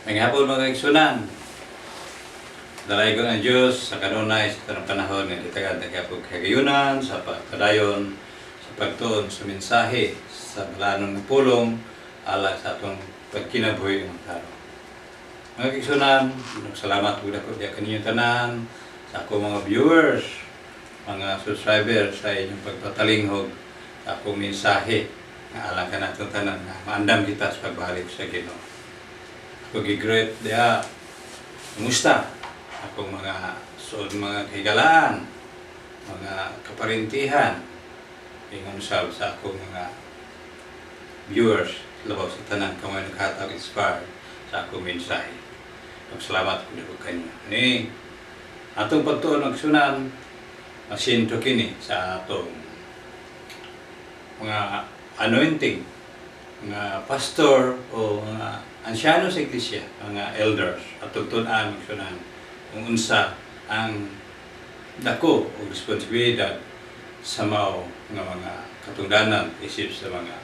Maayong hapon, mga kaigsuonan. Dalaygon ang Diyos sa kanunay sa tanang panahon nga gitagaan ta og kahigayunan sa pagpadayon sa pagtuon sa mensahe sa balaanong nga pulong alang sa atong pagkinabuhi ng tao. Mga kaigsuonan, salamat po dako diya kaninyong tanan, sa akong mga viewers, mga subscribers, sa inyong pagpatalinghog sa akong mensahe nga alang kanatong tanan nga maandam kita sa pagbalik sa Ginoo. Ako gi-greet diha. Kumusta? Akong mga suod, mga kahigalaan, mga kaparintihan, ingon sab sa akong mga viewers, labaw sa tanan kamoy naghatag inspired sa akong mensahe. Salamat ko dako kanyo. Ni atong pagtuon og sunan masintro kini sa atong mga anointing, mga pastor o mga ansyano sa iglesia, mga elders, atong tun-an magsunan kung unsa ang dako o responsibilidad sa mao nga mga katungdanan isip sa mga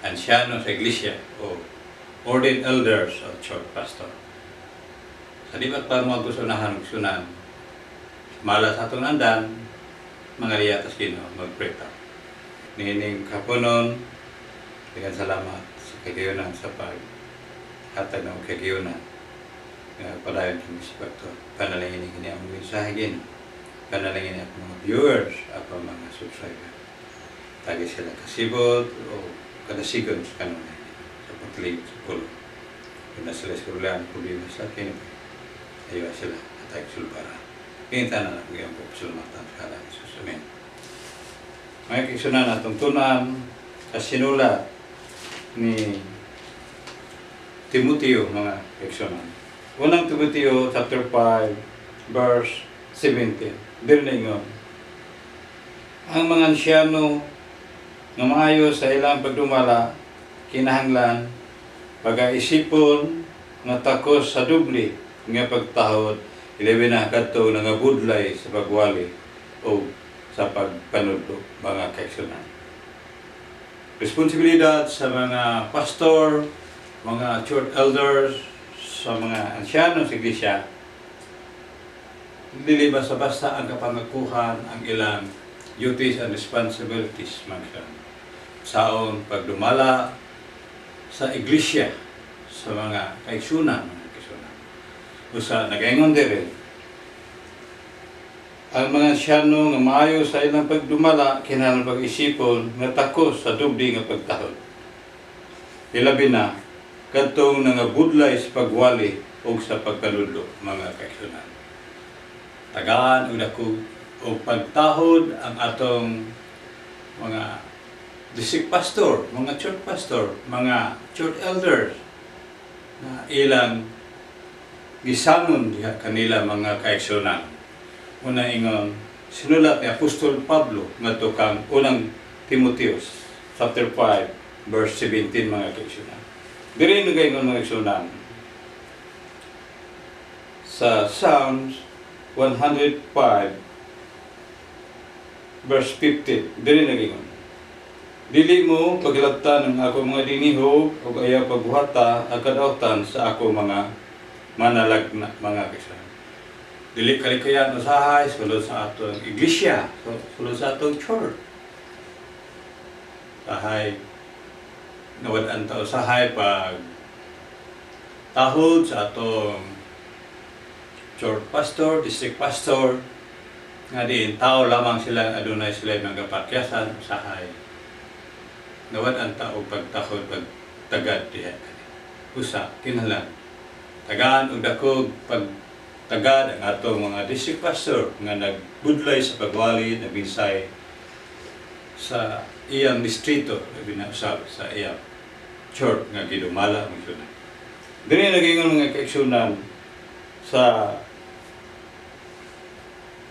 ansyano sa iglesia o ordained elders o church pastor. Sa di ba pa mga gustunahan magsunan, mala sa atong andan, mga liyatas Ginoo, mag-pray ta. Niining kapunon, daghang salamat sa kagayunan sa pag hatag ng kagayunan nga padayon kami sa pagtuon. Panalangin kini ang mensahe, Ginoo. Panalangin ang mga viewers at mga subscriber. Tagi sila kasibot o kadasigon sa kanunay sa pagtalingkod sa pulong. Kung na sila sa ulan, problema sa kinabuhi. Ayaw sila at ay sulbara. Kinita na lang ang pasalamatan sa ngalan ni Jesus. Amen. Mga kaigsuonan, atong tun-an sa sinulat ni Timoteo, mga kaigsuonan. Unang Timoteo chapter 5 verse 17. Diri ingon: "Ang mga ansyano nga maayo sa ilang pagdumala kinahanglan pagaisipon nga takos sa doble nga pagtahod, ilabi na kadto nangabudlay sa pagwali o sa pagpanudlo," mga kaigsuonan. Responsibilidad sa mga pastor, mga church elders, sa mga ansyano sa iglesia, dili basta-basta ang kapangakuhan ang ilang duties and responsibilities, mga kaigsuonan. Saon pagdumala sa iglesia, sa mga kaigsuonan, mga kaigsuonan. Usa nagaingon diri, ang mga ansyano nga maayo sa ilang pagdumala kinahanglan pag-isipon nga takos sa doble nga pagtahod. Ilabi na kadtong nangabudlay sa pagwali o sa pagpanudlo, mga kaigsuonan. Tagaan og dako og pagtahod ang atong mga district pastor, mga church pastor, mga church elders na ilang gisanon diha kanila, mga kaigsuonan. Una ingon sinulat ni Apostol Pablo ngadto kang Unang Timoteos chapter 5 verse 17, mga kaigsuonan. Diri nagaingon, mga kaigsuonan, sa Psalms 105 verse 15. Diri nagaingon: "Dili mo paghilabtan ang ako mga dinihog ug ayaw pagbuhata ang kadautan sa ako mga manalagna," mga kaigsuonan. Dili kalikayan usahay sulod sa atong iglesia, sulod sa atong church. Usahay nawad-an ta usahay pag tahod sa atong church pastor, district pastor, nga diin tao lamang sila, adunay sila mga kapakyasan, usahay nawad-an ta og pagtahod, pagtagad diha kani. Usa kinahanglan tagaan og dakog pagtagad ang atong mga district pastor nga nagbudlay sa pagwali, nagbinsay sa iyang distrito, labi na usab sa iyang church nga gidumala, mga kaigsuonan. Diri nagingon, mga kaigsuonan, sa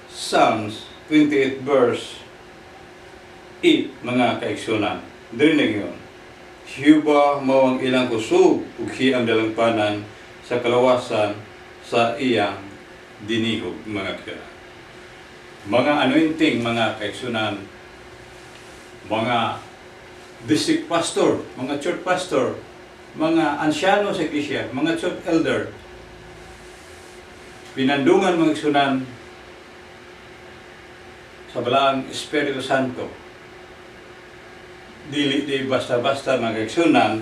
Psalms 28 verse 8, mga kaigsuonan. Diri nagingon: "Jehovah mao ang ilang kusog ug siya ang dalangpanan sa kalawasan sa iyang dinihog," mga kaigsuonan. Mga anointing, mga kaigsuonan, mga district pastor, mga church pastor, Mga ansyano sa iglesia, mga chief elder, pinandungan, mga igsunan, sa Balaang Espiritu Santo. Dili di basta-basta, mga igsunan,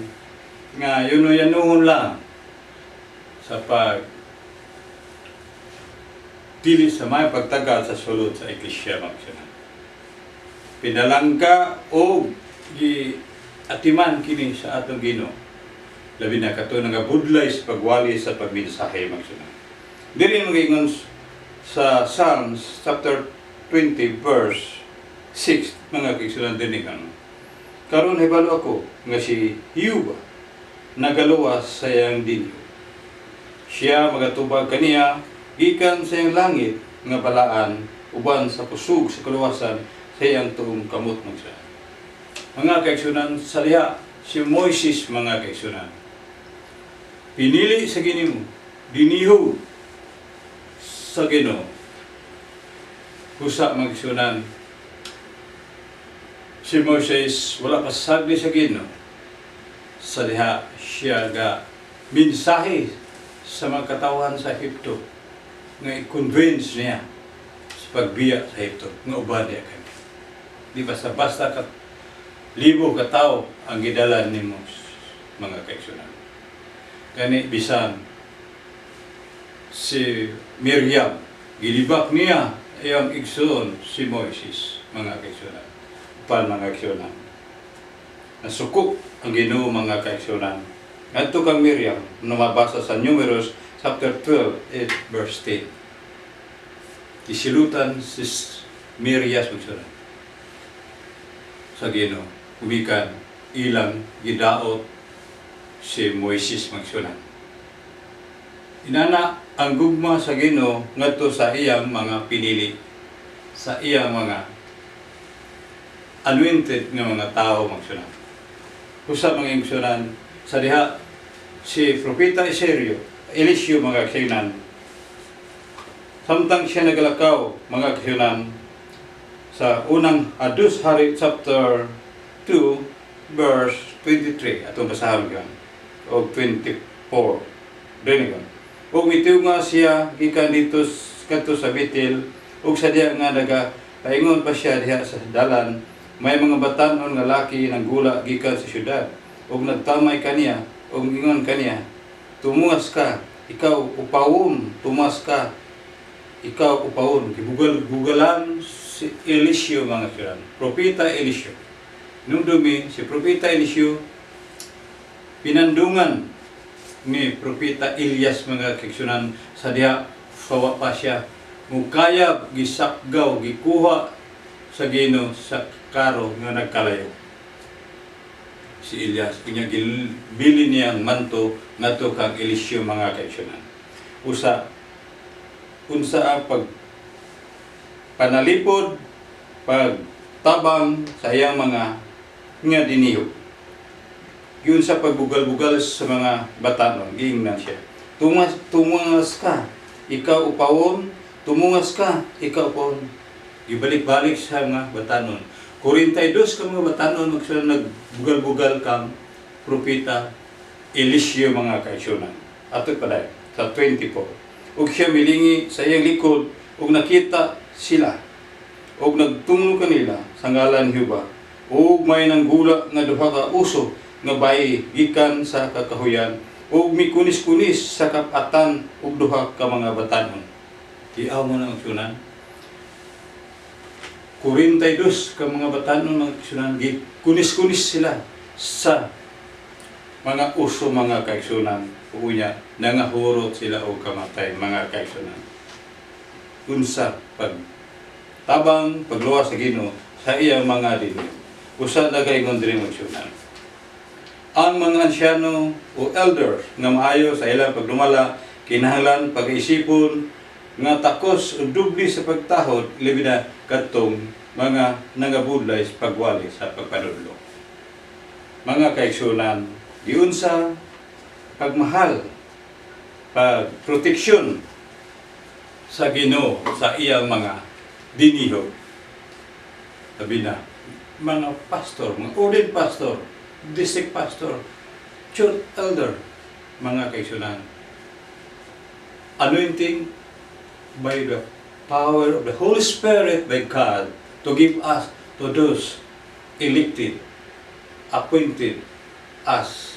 nga yuno-yanuhon lang sa pag dili sa may pagtagal sa sulod sa iglesia, mga igsunan. Pinalangga o gi atiman kini sa atong Ginoo. Labi na kato nga budlay sa pagwali sa pagmensahe, mga igsunan. Diri magaingon sa Psalms chapter 20 verse 6, mga kaigsunan, dinhi kan. Karon hibalo ako nga si Jehova nagaluwas sa iyang dinyo. Siya magatubag kaniya gikan sa iyang langit nga balaan uban sa kusog sa kaluwasan sa iyang tuong kamot magsa. Mga kaigsunan, sa diha si Moises, mga kaigsunan, pinili sa Ginoo, dinihog sa Ginoo. Usa, mga kaigsunan, si Moses wala pa sagdi sa Ginoo. Sa diha siya ga mensahe sa mga katawhan sa Ehipto nga i-convince niya sa pagbiya sa Ehipto nga uban niya kami. Di basta-basta ka libo ka tao ang gidala ni Moses, mga kaigsunan. Kani bisan si Miriam, gilibak niya iyang igsoon si Moises, mga kaigsunan. Pan, mga kaigsunan, nasuko ang Ginoo, mga kaigsunan, ngadto kang Miriam na mabasa sa Numeros chapter 12 8 verse 10. Isilutan si Miriam, magsunan, sa Ginoo gumikan ilang gidaot si Moises, magsunan. Inana ang gugma sa Ginoo ngadto sa iyang mga pinili, sa iyang mga anointed nga mga tao, magsunan. Usa, mga igsunan, sa diha si Propeta Eliseo, Eliseo, mga kaigsunan, samtang siya nagalakaw, mga kaigsunan, sa Unang Hadus Hari chapter 2 verse 23, atong basahon yun o 24 dini yun. Ug mitiunga siya gikan dito kadto sa Betel, ug sa diha nga naga paingon pa siya diha sa dalan, may mga batanon nga laki nanggula gikan sa syudad ug nagtamay kaniya ug ingon kaniya, "Tumuas ka, ikaw upawon, tumas ka, ikaw upawon." Gibugal-bugalan si Eliseo, mga kaigsunan, Propeta Eliseo. Nung dumi si Propeta Eliseo pinandungan ni Propeta Elias, mga kaigsunan, sa diha fawa pa siya mukayab, gisakgaw, gikuha sa Ginoo sa karo nga nagkalayo si Elias. Unya gibili niya ang manto ngadto kang Eliseo, mga kaigsunan. Usa, unsa ang pag panalipod, pagtabang sa iyang mga nga dinihog yun sa pagbugal-bugal sa mga batanon, giingnan siya, "Tumas, tumungas ka, ikaw upawon, tumungas ka, ikaw upawon." Gibalik-balik sa mga batanon. 42 ka mga batanon magsula nagbugal-bugal kang Propeta Eliseo, mga kaigsunan. Ato pa sa 24. Ug siya milingi sa iyang likod ug nakita sila ug nagtunglo kanila sa ngalan ni Jehova. Ug may nanggula nga duha ka uso nga bayi gikan sa kakahuyan ug mikunis-kunis sa kapatan ug duha ka mga batanon. Tiaw mo na, magsunan. 42 ka mga batanon, mga kaigsunan, kunis-kunis sila sa mga uso, mga kaigsunan. Unya, nangahurot sila og kamatay, mga kaigsunan. Unsa pag tabang pagluwas sa Ginoo sa iyang mga dinhi. Usa nagaingon diri, magsunan. Ang mga ansyano o elders nga maayo sa ilang pagdumala kinahanglan pag-isipon nga takos o dubli sa pagtahod, labi na kadtong mga nangabudlay sa pagwali sa pagpanudlo. Mga kaigsunan, giunsa pagmahal, pagproteksyon sa Ginoo sa iyang mga dinihog. Sabi na, mga pastor, mga ordained pastor, district pastor, church elder, mga kaigsuonan. Anointing by the power of the Holy Spirit by God to give us to those elected, appointed as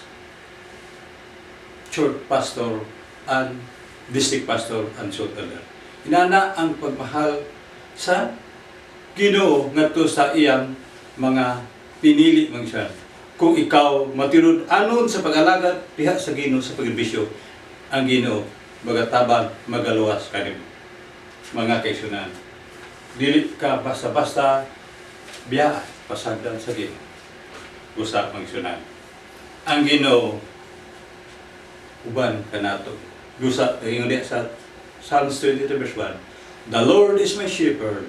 church pastor and district pastor and church elder. Inana ang pagmahal sa Ginoo ngadto sa iyang mga pinili, mga siya. Kung ikaw matinud-anon sa pag-alagad diha sa Ginoo sa pagerbisyo, ang Ginoo magatabang, magaluwas kanimo. Mga kaigsuonan, dili ka basta-basta biya pasagdan sa Ginoo. Usa, mga kaigsuonan. Ang Ginoo uban kanato. Usa ingon diha sa Psalms 22 verse 1, "The Lord is my shepherd,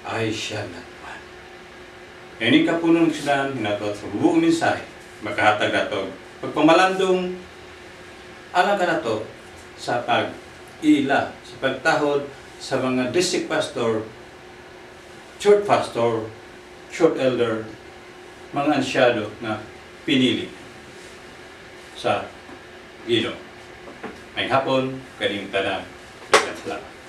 I shall not want." Ini kapunon sila hinatot sa buong mensahe, makahatag nato pagpamalandong alang kanato sa pag-ila, sa pagtahod sa mga district pastor, church pastor, church elder, mga ansyano nga pinili sa Ginoo. Maayong hapon, kaning tanan. Salamat.